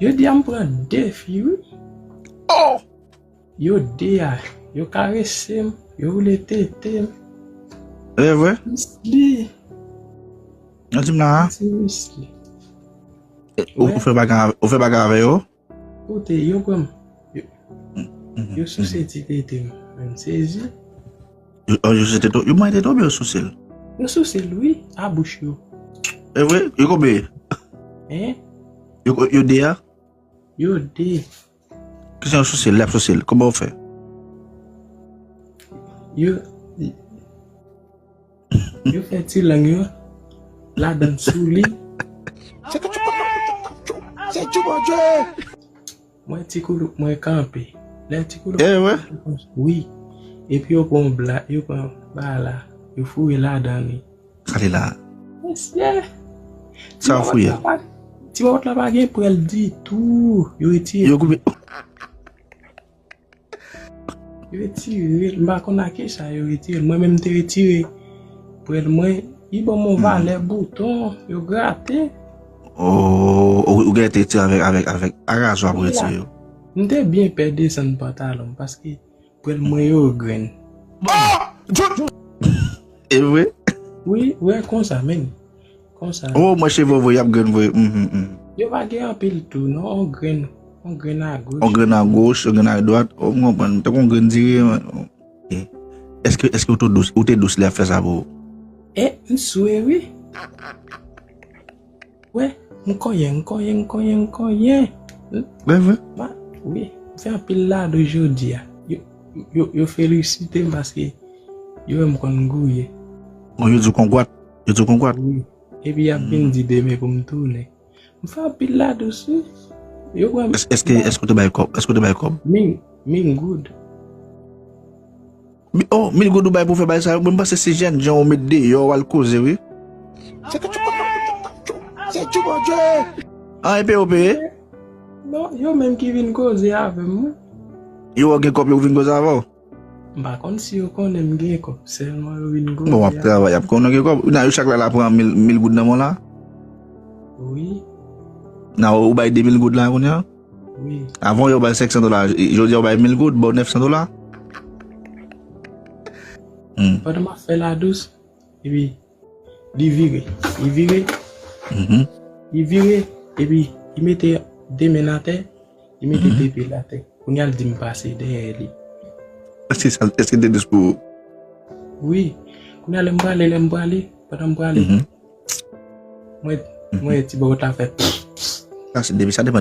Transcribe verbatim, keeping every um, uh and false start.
Jodi a m pran de fi, wi. Oh! Yo de a, yo karese m, yo woule tete m. E vre? Misli. Nan di m la, a? Se misli. Ou ou fè bagay avè- ou fè bagay avè yo? Kote, yo pran m. Yo, yo souse ti tete m. M sezi. Yo oh, yo souse tete yo mwen tete oubyen yo souse l? Yo souse l, wi, a bouch yo. E vre? Yo konbyen? Hein? Yo yo de a? Yo de. Kijan yo souse l? L ap souse l. Kòman yo fè? Yo, yo fè ti lang yo ladan sou li. Se ke tu peux. C'est du bon Dieu. Mwen ti koulouk mwen kanpe. Lè ti koulouk E vre? Wi. Epi yo pran bla, yo pran bala, yo foure ladan li. Sa li la. Mesye. Sa yo fouye? Ti bòbòt la pa gen pwèl ditou. Yo retire. Yo koupe. Yo retire. M pa konn a kisa yo retire. Mwen menm te retire pwèl mwen. Li ban m yon valè bouton. Yo grate. Oh, ou ou gen te retire avèk avèk avèk arazwa pou retire yo. M te byen pè desann pantalon m paske pwèl mwen yo grenn. E vre? Wi, wè konsa menm. Konsa. Oh, mwen cheve vre y ap grenn vre. Mhm, mhm. Yo pa gen anpil tou non, on grenn, on grenn a goch. On grenn a goch, on grenn a dwat. Oh, m konprann. Te kon grenn dire. Èske èske ou te dous ou te dous lè ap fè sa pou ou? E m swe wi. Wè, m konyen, m konyen, m konyen, m konyen. Vre vre? Ba, wi, m fè anpil lado jodi a. Yo, yo, yo felisite m paske yo wè m konn gouye. Bon, yo di w kongwat. Yo di w kongwat. Wi. Epi y ap vin di demen pou m tounen. M fè anpil lado wi. Yo pran Èske èske ou te bay kòb? Èske ou te bay kòb? Mil, mil goud. Mi- Oh, mil goud ou bay pou fè bay sa yo? Mwen m panse se jèn jan ou met deyò w al koze wi. C'est que tu peux. C'est du bon Dieu. An epi yo peye? Non, yo menm ki vin koze avè m. Yo wè gen kòb yo vin koze avè w? M pa konn si yo konnen m gen kòb, sèlman yo vin koze. Bon, w ap travay, y ap konnen gen kòb. Nan yo chak la la pran mil mil goud nan men w la? Wi, Nan ou bay de mil goud la kounye a? Wi. Avan yo bay senk san dola, jodi a ou bay mil goud, ba w nèf san dola. Hmm. Pandan m ap fè ladous, epi li vire. Li vire. Mhm. Li vire, epi li mete de men atè, li mete de pye l atè. Kounye a l di m pase dèyè li. Èske sa èske te dous pou ou? Wi. Kounye a lè m prale, lè m prale, pandan m prale, Mhm. mwen mwen ti bòbòt la fè. Sa se depi sa depann